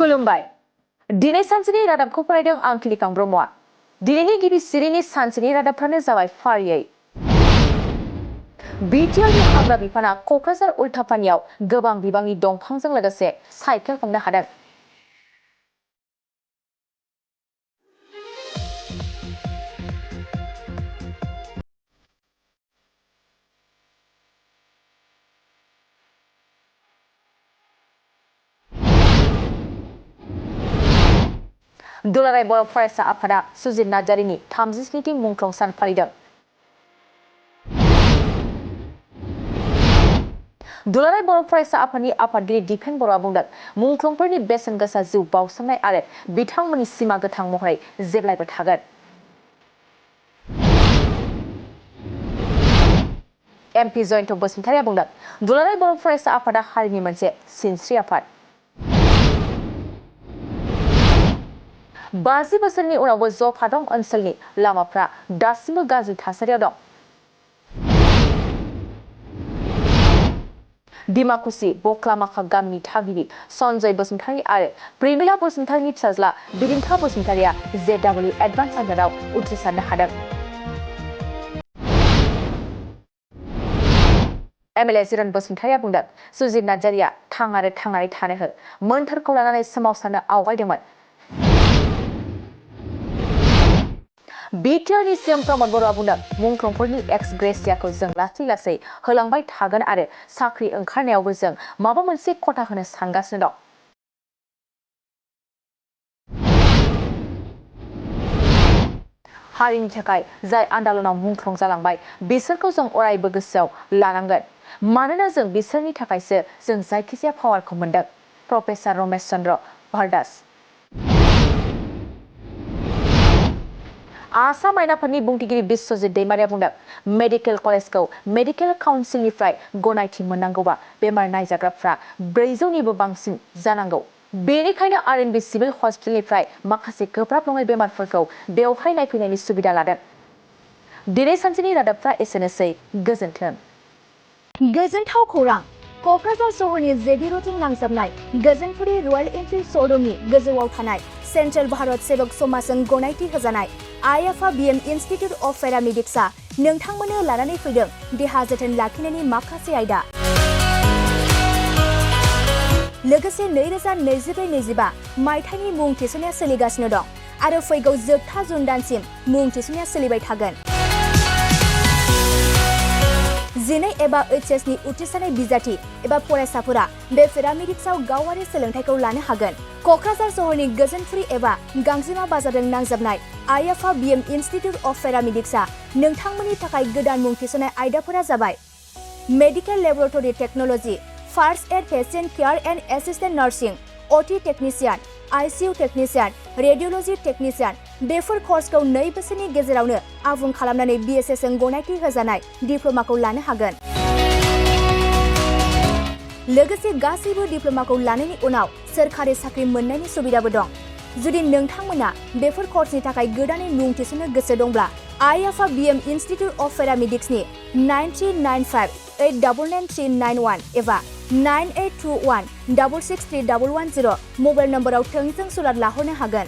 खुलुमबाय दिनै सानसेनि रादाबखौ फरायदों आं खिलिखां ब्रह्मआ दिनैनि गिबि सिरिनि सानसेनि रादाबफ्रानो जाबाय फारियै बिटिआरनि हाग्रा बिफाना क'क्राझार उल्थापानियाव गोबां बिबांनि दंफांजों लोगोसे साइकेल हमनो हादों दुलाराय बर' फरायसा आफादा सुजित नार्जारिनि 37थि मुंख्लं सान फालिदों दुलाराय बर' फरायसा आफादनि आफादगिरि दिपेन बर'आ बुंदों मुंख्लंफोरनि बेसेन गोसा जिउ बाउसोमनाय आरो बिथांमोननि सिमा गोथां महरै जेब्लायबो थागोन एमपि जयन्त बसुमतारिया बुंदों दुलाराय बर' फरायसा आफादा हारिनि मोनसे सिनस्रि आफाद 50 बोसोरनि उनावबो जफादं ओनसोलनि लामाफ्रा दासिमबो गाज्रि थासारियाव दं डिमाकुसि बक्लामाखा गामिनि थागिबि सन्जय बसुमतारि आरो प्रेमिला बसुमतारिनि फिसाज्ला बिदिन्था बसुमतारिया जेडब्लिउ एडभान्स आनजादाव उथ्रिसारनो हादों एमएलए जिरन बसुमतारिया बुंदों सुजित नार्जारिया थां आरो थांनानै थानो हो मोन्थोरखौ लानानै सोमावसारनो आवगायदोंमोन बिटिआरनि सीएम प्रमद बर'आ बुंदों मुंख्लंफोरनि एक्स ग्रेसियाखौ जों लासै लासै होलांबाय थागोन आरो साख्रि ओंखारनायावबो जों माबा मोनसे खथा होनो सानगासिनो दं हारिनि थाखाय जाय आन्दालनाव मुंख्लं जालांबाय बिसोरखौ जों अरायबो गोसोआव लानांगोन मानोना जों बिसोरनि थाखायसो जों जायखिजाया पावारखौ मोनदों प्रफेसर रमेश चन्द्र भारदास आसाम आयेनाफोरनि बुंथिगिरि बिश्वजित दैमारिया बुंदों मेडिकेल कलेजखौ मेडिकेल काउन्सिलनिफ्राय गनायथि मोननांगौबा बेमार नायजाग्राफ्रा 400निबो बांसिन जानांगौ बेनिखायनो आरएनबि सिभिल हस्पिटालनिफ्राय माखासे गोब्राब नङै बेमारफोरखौ बेवहाय नायफैनायनि सुबिदा लादों दिनै सानसेनि रादाबफ्रा एसेनोसै गोजोन्थों गोजोनथाव खौरां क'क्राझार सहरनि जेबि र'डजों नांजाबनाय गोजोनपुरी रयेल एनफिल्ड श'रुमनि गोजौआव थानाय सेन्ट्रेल भारत सेबक समाजजों गनायथि होजानाय आइएफआ बिएम इनस्टिट्युट अफ पेरामेडिक्सआ नोंथांमोननो लानानै फैदों देहा जोथोन लाखिनायनि माखासे आयदा लोगोसे 2024-25 मायथाइनि मुं थिसननाया सोलिगासिनो दं आरो फैगौ जोबथा जुन दानसिम मुं थिसननाया सोलिबाय थागोन 12 एबा एचएसनि उथ्रिसारनाय बिजाथि एबा फरायसाफोरा बे पेरामेडिक्सआव गावारि सोलोंथाइखौ लानो हागोन क'क्राझार सहरनि गोजोनपुरी एबा गांजिमा बाजारजों नांजाबनाय आइएफआ बिएम इनस्टिट्युट अफ पेरामेडिक्सआ नोंथांमोननि थाखाय गोदान मुं थिसननाय आयदाफोरा जाबाय medical laboratory technology first aid patient care and assistant nursing OT technician ICU technician radiology technician बेफोर कर्सखौ 2 बोसोरनि गेजेरावनो आबुं खालामनानै बीएसएस जों गनायथि होजानाय डिप्ल'माखौ लानो हागोन लोगोसे गासैबो डिप्ल'माखौ लानायनि उनाव सोरखारि साख्रि मोननायनि सुबिदाबो दं जुदि नोंथांमोना बेफोर कर्सनि थाखाय गोदानै मुं थिसननो गोसो दंब्ला आइएफआ बिएम इनस्टिट्युट अफ पेरामेडिक्सनि 9395899391 एबा 9821663110 मबाइल नम्बराव थोंजों सुलाद लाहरनो हागोन